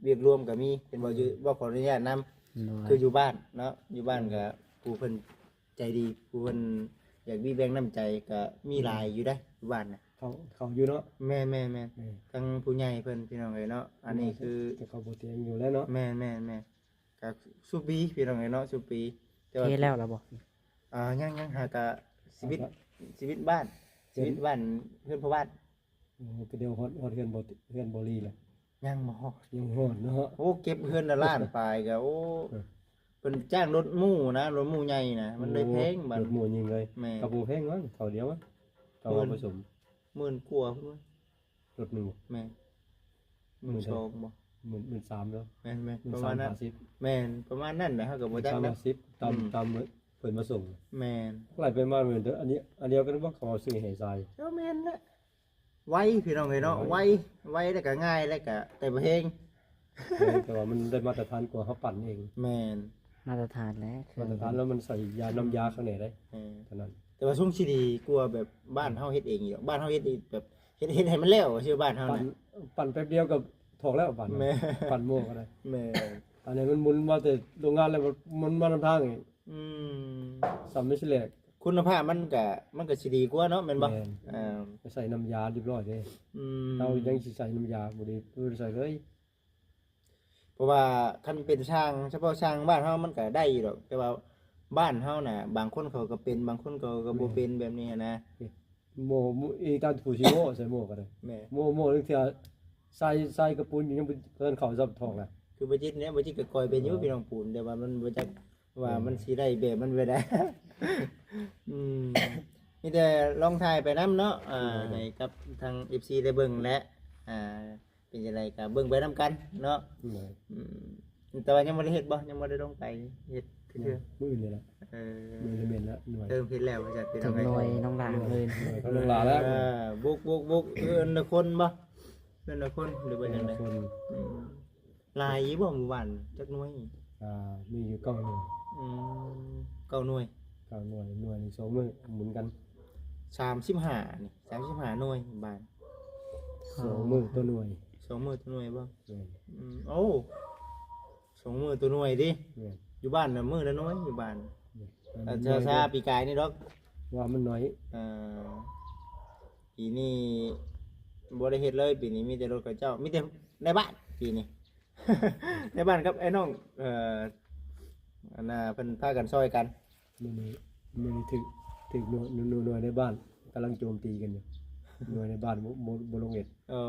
ວຽກລວມກະມີ ເພິ່ນເວົ້າຢູ່ ອືມ ເວົ້າຂໍອະນຸຍາດນຳ ໂດຍ ຄືຢູ່ບ້ານເນາະ ຢູ່ບ້ານກະ ໂດຍ ຜູ້ເພິ່ນໃຈດີ ຜູ້ເພິ່ນຢາກມີແບ່ງນ້ຳໃຈກະມີ ອືມ ຫຼາຍຢູ່ໃດ໋ ຢູ່ບ້ານນະ ເຂົາ ເຂົາຢູ່ເນາະ ແມ່ນໆໆ ອືມ ທັງຜູ້ໃຫຍ່ເພິ່ນ ພີ່ນ້ອງເອີຍເນາະ ອັນນີ້ຄື ແຕ່ເຂົາບໍ່ຕຽງຢູ່ແລ້ວເນາະ ແມ່ນໆໆ ກະສູ່ປີພີ່ນ້ອງເອີຍເນາະ ສູ່ປີ ແຕ່ວ່າ ເທແລ້ວລະບໍ່ ອ່າ ຍັງໆ ຫາກະຊີວິດ ຊີວິດບ້ານ ເປັນ ຊີວິດບ້ານ ເຮືອນພໍ່ບ້ານ ໂອ້ ກະດຽວຮອດ ຮອດເຮືອນບໍ່ ເຮືອນບໍ່ລີລະ ຍັງບໍ່ຮອດ ຍັງຮອດເນາະ ໂອ້ ເກັບເຮືອນລະລ້ານປາຍກະ ໂອ້ ເອີ ເພິ່ນຈ້າງລົດໝູ່ນະ ລົດໝູ່ໃຫຍ່ນະ ມັນເລີຍແພງ ໂອ້ ບັດ ລົດໝູ່ຍິງເລີຍ ແມ່ນ ກະບໍ່ແພງມັ້ງ ເທົ່າດຽວ ເທົ່າວ່າ ໝື່ນ ປະສົມ ໝື່ນກວ່າພຸ້ນ ລົດໜຶ່ງ ແມ່ນ ໝື່ນສອງບໍ່ ໝື່ນ ໝື່ນສາມເນາະ ແມ່ນໆ ປະມານນັ້ນ ໝື່ນສາມຫ້າສິບ ແມ່ນ ປະມານນັ້ນແຫຼະ ເຮົາກະບໍ່ຈັກ ໝື່ນສາມຫ້າສິບ ຕາມ ອືມ ຕາມເພິ່ນມາສົ່ງ ແມ່ນ ຫຼາຍໄປມາເໝືອນ ອັນນີ້ ອັນດຽວກັນບໍ່ ເຂົາເອົາຊື້ໃຫ້ຊາຍ ເຈົ້າແມ່ນແຫຼະ ໄວພີ່ນ້ອງເອີຍເນາະ ໄວ ໄວ ໄວແລ້ວກະງ່າຍ ແລ້ວກະ ແຕ່ບໍ່ແພງ ແພງ ແຕ່ວ່າມັນໄດ້ມາດຕະຖານກວ່າເຮົາປັ່ນເອງ ແມ່ນ ມາດຕະຖານແຫຼະ ມາດຕະຖານ ແລ້ວມັນໃສ່ຢາ ອືມ ນ້ຳຢາຂ້າງໃນໄດ້ ແມ່ນ ເທົ່ານັ້ນ ແຕ່ວ່າຊົງຊິດີກວ່າແບບບ້ານເຮົາເຮັດເອງຢູ່ດອກ ບ້ານເຮົາເຮັດແບບ ເຮັດ ເຮັດໃຫ້ມັນແລ້ວ ຊື່ບ້ານເຮົານະ ປັ່ນແປັບດຽວກະຖອກແລ້ວ ປັ່ນ ແມ່ນ ປັ່ນໝໍ້ກະໄດ້ ແມ່ນ ອັນນີ້ມັນໝຸນມາແຕ່ໂຮງງານແລ້ວ ມັນມານຳທາງອີກ ອືມ ສ່ຳນີ້ຊິແຫຼກ ຄຸນນະພາບມັນກະ ມັນກະຊິດີກວ່າເນາະ ແມ່ນບໍ່ ແມ່ນ ອ່າ ກະໃສ່ນ້ຳຢາຮຽບຮ້ອຍເດ້ ອືມ ເຮົາຍັງຊິໃສ່ນ້ຳຢາບໍ່ໄດ້ ບໍ່ໄດ້ໃສ່ເລີຍ ເພາະວ່າຄັນເປັນຊ່າງ ສະເພາະຊ່າງບ້ານເຮົາມັນກະໄດ້ຢູ່ດອກ ແຕ່ວ່າບ້ານເຮົານະ ບາງຄົນເຂົາກະເປັນ ບາງຄົນເຂົາກະບໍ່ເປັນ ແບບນີ້ຫັ້ນນະ ໂມ້ ອີຕາມຜູ້ຊິໂມ້ ໃສ່ໂມ້ກະໄດ້ ແມ່ນ ໂມ້ ໂມ້ລາງເທື່ອ ໃສ່ ໃສ່ກະປຸນຍັງບໍ່ທັນເຂົ້າຊ້ຳທ້ອງນະ ຄືບໍ່ຈິດນີ້ ບໍ່ຈິດກະກ່ອຍເປັນຢູ່ ເອີ ພີ່ນ້ອງປູນ ແຕ່ວ່າມັນບໍ່ຈັກ ວ່າມັນຊິໄດ້ແບບມັນບໍ່ໄດ້ ອືມ ມີແຕ່ລອງຖ່າຍໄປນຳເນາະ ອ່າ ໃຫ້ກັບທາງເອັຟຊີໄດ້ເບິ່ງແຫຼະ ອ່າ ເປັນຈັ່ງໃດກະເບິ່ງໄປນຳກັນເນາະ ອືມ ແຕ່ວ່າຍັງບໍ່ໄດ້ເຮັດບໍ່ ຍັງບໍ່ໄດ້ລົງໄປເຮັດຄື ມື້ອື່ນນີ້ແຫຼະ ເອີ ມື້ອື່ນແມ່ນລະ ໜ່ວຍ ເລີ່ມເຮັດແລ້ວວ່າຊັ້ນ ເປັນໜ່ວຍ ນ້ອງຫຼ້າ ໜ່ວຍ ເອີ ນ້ອງຫຼ້າແລ້ວ ເອີ ບຸກໆໆ ເອີ ເປັນລະຄົນບໍ່ ເປັນລະຄົນ ຫຼືວ່າຈັ່ງໃດ ອືມ ຫຼາຍຢູ່ບໍ່ໝູ່ບ້ານ ຈັກໜ່ວຍ ອ່າ ມີຢູ່ເກົ້າໜ່ວຍ ອືມ ເກົ້າໜ່ວຍ ເກົ້າໜ່ວຍ ໜ່ວຍໜຶ່ງສອງມື້ໝູນກັນ ສາມສິບຫ້ານີ້ ສາມສິບຫ້າໜ່ວຍບ້ານ ສອງມື້ຕໍ່ໜ່ວຍ ສອງມື້ຕໍ່ໜ່ວຍບໍ່ ແມ່ນ ອືມ ໂອ້ ສອງມື້ຕໍ່ໜ່ວຍຕິ ແມ່ນ ຢູ່ບ້ານນະມື້ລະໜ່ວຍ ຢູ່ບ້ານ ເອີ ຊາວໆ ປີກາຍນີ້ດອກ ວ່າມັນໜ້ອຍ ເອີ ປີນີ້ບໍ່ໄດ້ເຮັດເລີຍ ປີນີ້ມີແຕ່ລົດເຂົາເຈົ້າ ມີແຕ່ໃນບ້ານປີນີ້ ໃນບ້ານກັບໄອ້ນ້ອງ ເອີ ອັນນ່າ ເພິ່ນພາກັນຊ່ອຍກັນ. ມື້ນີ້ ມື້ນີ້ຖືກ ຖືກໜ່ວຍ ໜ່ວຍ ໜ່ວຍໃນບ້ານກຳລັງໂຈມຕີກັນຢູ່ ໜ່ວຍໃນບ້ານບໍ່ ບໍ່ ບໍ່ລົງເຮັດ ເອີ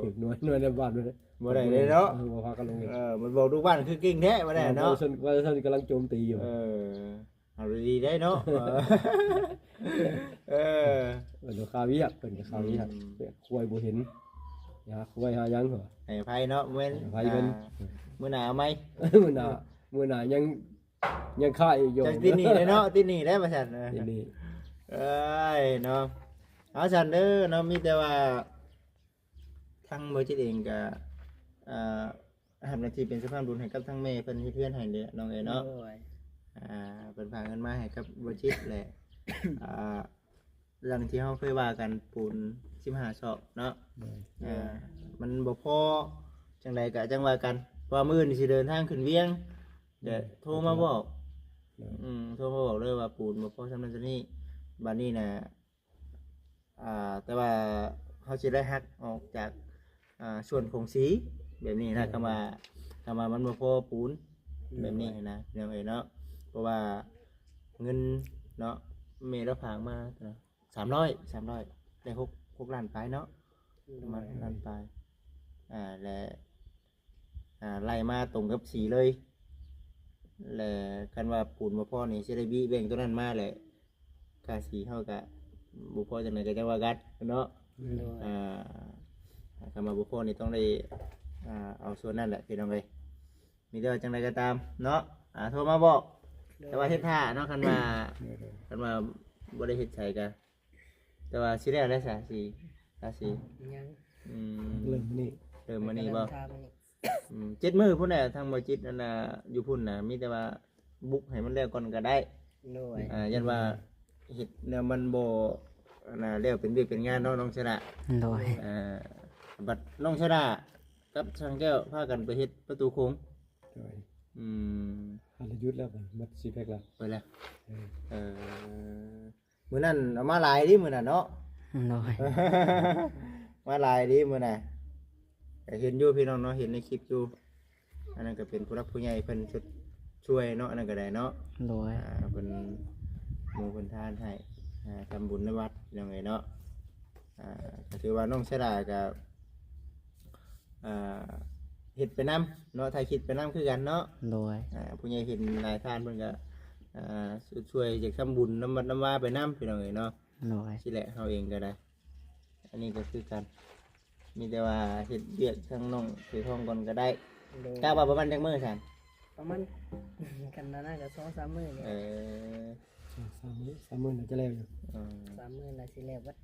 ຖືກໜ່ວຍ ໜ່ວຍໃນບ້ານບໍ່ໄດ້ ບໍ່ໄດ້ເລີຍເນາະ ເອີ ບໍ່ພາກັນລົງເຮັດ ເອີ ມັນບອກທຸກບ້ານຄືເກັ່ງແທ້ບໍ່ໄດ້ເນາະ ປະຊາຊົນ ປະຊາຊົນກຳລັງໂຈມຕີຢູ່ ເອີ ເອົາດີໆ ໄດ້ເນາະ ເອີ ເອີ ເພິ່ນກໍຄາວຽກ ເພິ່ນກໍຄາວຽກ ອືມ ຄວາຍບໍ່ເຫັນ ຫາຄວາຍຫາຫຍັງ ໃຫ້ອະໄພເນາະ ແມ່ນ ໃຫ້ອະໄພເພິ່ນ ອ່າ ມື້ໜ້າເອົາໃໝ່ ມື້ໜ້າ ມື້ໜ້າຍັງ ຍັງຄາອີກຢູ່ ຈັກຕິດໜີ້ແລ້ວເນາະ ຕິດໜີ້ແລ້ວວ່າຊັ້ນ ຕິດໜີ້ ເອີຍເນາະ ເອົາຊັ້ນເດີເນາະ ມີແຕ່ວ່າທາງບໍ່ຈິດເອງກໍ ອ່າ ຮັບໜ້າທີ່ເປັນສະພານບຸນໃຫ້ກັບທາງແມ່ເພິ່ນເຮັດເຮືອນໃຫ້ເດ້ນ້ອງເອີຍເນາະ ໂດຍ ອ່າ ເພິ່ນຝາກເງິນມາໃຫ້ກັບບໍ່ຈິດແຫຼະ ອ່າ ເລື່ອງທີ່ເຮົາເຄີຍວ່າກັນ ປູນສິບຫ້າຊອກເນາະ ໂດຍ ເອີ ມັນບໍ່ພໍ ຈັ່ງໃດກະຈັ່ງວ່າກັນ ເພາະວ່າມື້ອື່ນຊິເດີນທາງຂຶ້ນວຽງ ແຕ່ໂທມາບອກ ໂດຍ ອືມ ໂທມາບອກເລີຍວ່າປູນບໍ່ພໍສ່ຳນັ້ນສ່ຳນີ້ ບາດນີ້ນະ ອ່າ ແຕ່ວ່າເຮົາຊິໄດ້ຫັກອອກຈາກ ອ່າ ສ່ວນຂອງສີແບບນີ້ນະ ໂດຍ ຄຳວ່າ ຄຳວ່າມັນບໍ່ພໍປູນ ໂດຍ ແບບນີ້ນະ ພີ່ນ້ອງເອີຍເນາະ ເພາະວ່າເງິນເນາະ ແມ່ລາວຝາກມາ ສາມຮ້ອຍ ສາມຮ້ອຍ ໄດ້ຫົກ ຫົກລ້ານປາຍເນາະ ປະມານ ໂດຍ ຫົກລ້ານປາຍ ອ່າ ແລະ ອ່າ ໄລ່ມາຕົງກັບສີເລີຍ ແລະ ຄັນວ່າປູນບໍ່ພໍນີ້ ຊິໄດ້ບີແບ່ງໂຕນັ້ນມາແຫຼະ ຄ່າສີເຮົາກະບໍ່ພໍຈັ່ງໃດກະຈັ່ງວ່າກັນເນາະ ໂດຍ ອ່າ ຄັນວ່າບໍ່ພໍນີ້ຕ້ອງໄດ້ ອ່າ ເອົາສ່ວນນັ້ນແຫຼະ ພີ່ນ້ອງເອີຍ. ມີແຕ່ວ່າຈັ່ງໃດກໍຕາມເນາະ ອ່າ ໂທມາບອກ ໂດຍ ແຕ່ວ່າເຮັດຖ້າເນາະ ຄັນວ່າ ໂດຍ ຄັນວ່າບໍ່ໄດ້ເຮັດໃສກະ ແຕ່ວ່າຊິແລ້ວແລ້ວຊະ ສີ ທາສີ ຍັງ ອືມ ເລີ່ມມື້ນີ້ ເລີ່ມມື້ນີ້ບໍ່? ກຳລັງທາມື້ນີ້ ອືມ ເຈັດມື້ພຸ້ນແຫຼະ ທາງບໍ່ຈິດ ອັນນ່າ ຢູ່ພຸ້ນນະ ມີແຕ່ວ່າບຸກໃຫ້ມັນແລ້ວກ່ອນກໍໄດ້ ໂດຍ ອ່າ ຢ້ານວ່າເຮັດແນວມັນບໍ່ ອັນນ່າ ແລ້ວເປັນວຽກເປັນງານເນາະ ນ້ອງຊະດາ ໂດຍ ອ່າ ບັດນ້ອງຊະດາ ກັບຊ່າງແກ້ວພາກັນໄປເຮັດປະຕູໂຂງ ໂດຍ ອືມ ຫາລະຢຸດແລ້ວ ໝົດສີ່ແພັກແລ້ວ ເປີດແລ້ວ ເອີ ເອີ ມື້ນັ້ນເອົາມາຫຼາຍເດ້ມື້ນັ້ນເນາະ ໂດຍ ມາຫຼາຍເດ້ມື້ນັ້ນ ກໍເຫັນຢູ່ພີ່ນ້ອງເນາະ ເຫັນໃນຄລິບຢູ່ ອັນນັ້ນກໍເປັນຜູ້ຫຼັກຜູ້ໃຫຍ່ເພິ່ນຊົດຊ່ວຍເນາະ ອັນນັ້ນກໍໄດ້ເນາະ ໂດຍ ອ່າ ເພິ່ນ ໝູ່ເພິ່ນທານໃຫ້ ອ່າ ທຳບຸນໃນວັດ ພີ່ນ້ອງເອີຍເນາະ ອ່າ ກໍຖືວ່ານ້ອງສະຫຼາກໍ ອ່າ ເຮັດໄປນຳເນາະ ຖ່າຍຄລິບໄປນຳຄືກັນເນາະ ໂດຍ ອ່າ ຜູ້ໃຫຍ່ເຫັນຫຼາຍທ່ານເພິ່ນກໍ ອ່າ ຊົດຊ່ວຍຢາກທຳບຸນນຳວັດນຳວາໄປນຳ ພີ່ນ້ອງເອີຍເນາະ ໂດຍ ຊີ້ແຫຼະ ເຮົາເອງກໍໄດ້ ອັນນີ້ກໍຄືກັນ ມີແຕ່ວ່າເຮັດວຽກທາງນ້ອງເຂຍທອງກ່ອນກໍໄດ້ ໂດຍ ກະວ່າປະມານຈັກມື້ຊັ້ນ? ປະມານ ຄັນນັ້ນກໍສອງສາມມື້ນີ້ ເອີ ສອງສາມມື້ ສາມມື້ໜ້າຈະແລ້ວຢູ່ ເອີ ສາມມື້ໜ້າຊິແລ້ວເບິດ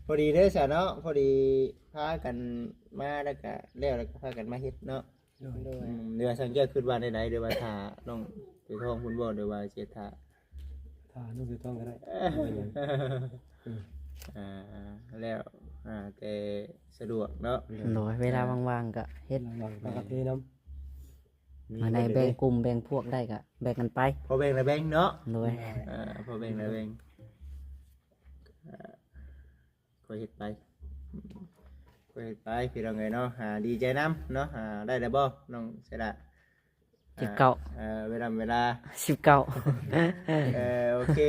ພໍດີເດີຊະເນາະ ພໍດີພາກັນມາ ແລ້ວກະແລ້ວ ແລ້ວກະພາກັນມາເຮັດເນາະ ໂດຍ ໂດຍ ອືມ ຫຼືວ່າຊ່າງແກ້ວຄິດວ່າແນວໃດ ຫຼືວ່າຖ້ານ້ອງເຂຍທອງພຸ້ນບໍ່ ຫຼືວ່າຊິຖ້າ ຖ້ານ້ອງເຂຍທອງກໍໄດ້ ບໍ່ເປັນຫຍັງ ອືມ ອ່າ ແລ້ວ ອ່າ ແຕ່ສະດວກເນາະ ໂດຍ ເວລາ ອ່າ ວ່າງໆກໍເຮັດ ເວລາວ່າງໆກໍເຮັດນຳ ມາໃນແບ່ງກຸ່ມແບ່ງພວກໄດ້ກໍແບ່ງກັນໄປ ພໍແບ່ງໄດ້ແບ່ງເນາະ ໂດຍ ອ່າ ພໍແບ່ງໄດ້ແບ່ງ ຄ່ອຍເຮັດໄປ ອືມ ຄ່ອຍເຮັດໄປ ພີ່ນ້ອງເອີຍເນາະ ອ່າ ດີໃຈນຳເນາະ ອ່າ ໄດ້ແລ້ວບໍ່ນ້ອງເສດາ? ສິບເກົ້າ ເອີ ເວລາ ເວລາ ສິບເກົ້າ ເອີ ໂອເຄ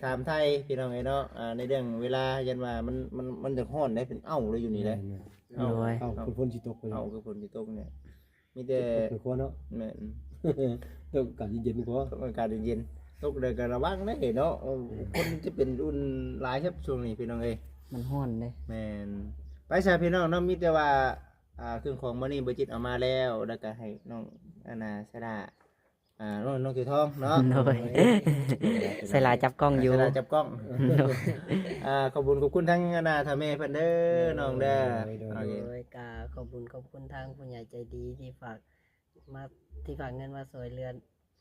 ຖາມໄຖ່ພີ່ນ້ອງເອີຍເນາະ ອ່າ ໃນເລື່ອງເວລາ ຢ້ານວ່າມັນ ມັນ ມັນຈະຮ້ອນໄດ໋ ເປັນເອົ້າເລີຍຢູ່ນີ້ເດ້ ແມ່ນໆ ເອົ້າ ໂດຍ ເອົ້າ ເອົ້າ ຄືຝົນຊິຕົກ ເອົ້າ ຄືຝົນຊິຕົກນີ້ ມີແຕ່ ຕົກໃນຄົວເນາະ ແມ່ນ ຕົກອາກາດເຢັນໆ ກົວ ຕົກອາກາດເຢັນໆ ຕົກແລ້ວກໍລະວັງເດ້ເນາະ ເອີ ຄົນຈະເປັນອຸ່ນຫຼາຍຄັບຊ່ວງນີ້ພີ່ນ້ອງເອີຍ ມັນຮ້ອນເດ້ ແມ່ນ ໄປຊະພີ່ນ້ອງເນາະ ມີແຕ່ວ່າ ອ່າ ເຄື່ອງຂອງມື້ນີ້ບໍ່ຈິດເອົາມາແລ້ວ ແລ້ວກໍໃຫ້ນ້ອງ ອັນນ່າ ສະດາ ອ່າ ນ້ອງ ນ້ອງເຂຍທອງເນາະ ໂດຍ ສະດາຈັບກ້ອງຢູ່ ສະດາຈັບກ້ອງ ໂດຍ ອ່າ ຂອບຄຸນ ຂອບຄຸນທາງ ອັນນ່າ ທ່ານແມ່ເພິ່ນເດີ ໂດຍ ນ້ອງເດີ ໂດຍ ໂດຍ ໂອເຄ ໂດຍ ກໍຂອບຄຸນຂອບຄຸນທາງຜູ້ໃຫຍ່ໃຈດີທີ່ຝາກມາ ທີ່ຝາກເງິນມາຊ່ວຍເຫຼືອ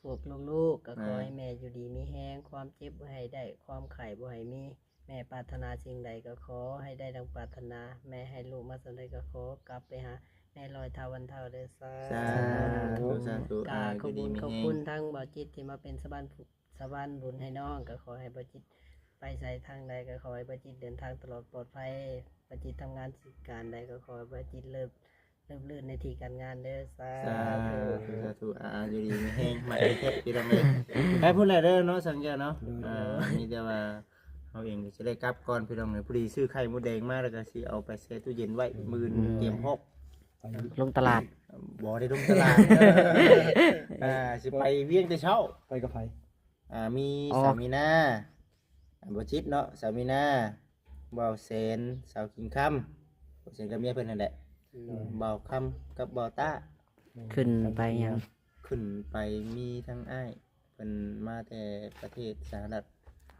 ພວກລູກໆ ກໍ ອ່າ ຂໍໃຫ້ແມ່ຢູ່ດີມີແຮງ ຄວາມເຈັບບໍ່ໃຫ້ໄດ້ ຄວາມໄຂ້ບໍ່ໃຫ້ມີ ແມ່ປາດຖະໜາສິ່ງໃດກໍຂໍໃຫ້ໄດ້ດັ່ງປາດຖະໜາ ແມ່ໃຫ້ລູກມາສ່ຳໃດກໍຂໍກັບໄປຫາ ແມ່ລອຍທ້າວວັນເທົ້າເດີ ສາ ສາທຸ ສາທຸ ກະ ອ່າ ຂອບຄຸນ ຢູ່ດີມີແຮງ ຂອບຄຸນທາງບ່າວຈິດທີ່ມາເປັນສະບານ ສະບານບຸນໃຫ້ນ້ອງ ກໍຂໍໃຫ້ບ່າວຈິດໄປໃສທາງໃດ ກໍຂໍໃຫ້ບ່າວຈິດເດີນທາງຕະຫຼອດປອດໄພ ບ່າວຈິດທຳງານການໃດ ກໍຂໍໃຫ້ບ່າວຈິດເລີບ ເລີບລື່ນໃນທີ່ການງານເດີ ສາ ສາທຸ ສາທຸ ອ່າ ຢູ່ດີມີແຮງ ມາແທ້ໆ ພີ່ນ້ອງເອີຍ ໄປພຸ້ນແຫຼະເດີເນາະ ສັງກະເນາະ ໂດຍ ອ່າ ມີແຕ່ວ່າເຮົາເອງກໍຊິໄດ້ກັບກ່ອນ ພີ່ນ້ອງເອີຍ ພໍດີຊື້ໄຂ່ມົດແດງມາ ແລ້ວກໍຊິເອົາໄປແຊ່ຕູ້ເຢັນໄວ້ ອືມ ມື້ອື່ນຕຽມພອກ ໄປ ລົງຕະຫຼາດ ບໍ່ໄດ້ລົງຕະຫຼາດ ອ່າ ຊິໄປວຽງແຕ່ເຊົ້າ ໄປກັບໃຜ? ອ່າ ມີ ອໍ ສາວມີນາ ອ່າ ບໍ່ຈິດເນາະ ສາວມີນາ ບ່າວແສນ ສາວກິ່ງຄຳ ບ່າວແສນກັບເມຍເພິ່ນຫັ້ນແຫຼະ ໂດຍ ບ່າວຄຳກັບບ່າວຕ້າ ໂດຍ ຂຶ້ນໄປຫຍັງ? ຂຶ້ນໄປມີທັງອ້າຍເພິ່ນມາແຕ່ປະເທດສະຫະລັດ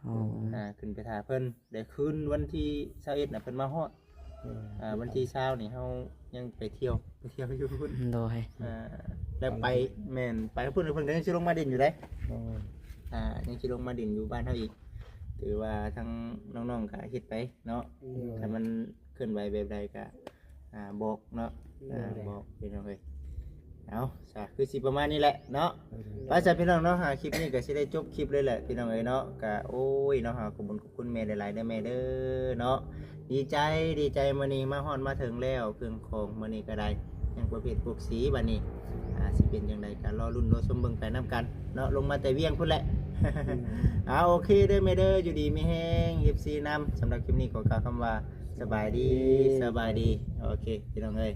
ອໍ ອ່າ ຂຶ້ນໄປຖ້າເພິ່ນ ແຕ່ຄືນວັນທີຊາວເອັດນະເພິ່ນມາຮອດ ອືມ ອ່າ ວັນທີຊາວນີ້ເຮົາຍັງໄປທ່ຽວ ໄປທ່ຽວຢູ່ພຸ້ນ ໂດຍ ອ່າ ແລ້ວໄປ ແມ່ນ ໄປພຸ້ນ ເພິ່ນກໍຍັງຊິລົງມາດິນຢູ່ເດ້ ໂດຍ ອ່າ ຍັງຊິລົງມາດິນຢູ່ບ້ານເຮົາອີກ ຖືວ່າທາງນ້ອງໆກໍເຮັດໄປເນາະ ໂດຍ ຖ້າມັນເຄື່ອນໄຫວແບບໃດກໍ ອ່າ ບອກເນາະ ໂດຍ ອ່າ ບອກພີ່ນ້ອງເອີຍ ເອົາ ສະ ຄືຊິປະມານນີ້ແຫຼະເນາະ ໂດຍ ໄປ ສະ ພີ່ນ້ອງເນາະ ຫາ ຄລິບນີ້ກໍຊິໄດ້ຈົບຄລິບເລີຍແຫຼະ ພີ່ນ້ອງເອີຍເນາະ ກະ ໂອ້ຍ ເນາະ ຫາ ຂອບຄຸນຂອບຄຸນແມ່ຫຼາຍໆເດີແມ່ເດີເນາະ ດີໃຈ ດີໃຈ ມື້ນີ້ມາຮອດມາເຖິງແລ້ວ ເຄື່ອງຂອງມື້ນີ້ກໍໄດ້ ຍັງບໍ່ເພັດພວກສີ ບາດນີ້ ອ່າ ຊິເປັນຈັ່ງໃດກໍລໍລຸ້ນລໍຊົມເບິ່ງໄປນຳກັນເນາະ ລົງມາແຕ່ວຽງພຸ້ນແຫຼະ ອືມ ເອົາ ໂອເຄເດີແມ່ເດີ ຢູ່ດີມີແຮງ ເອັຟຊີ ນຳ ສຳລັບຄລິບນີ້ຂໍກ່າວຄຳວ່າ ສະບາຍດີ ສະບາຍດີ ໂອເຄ ພີ່ນ້ອງເອີຍ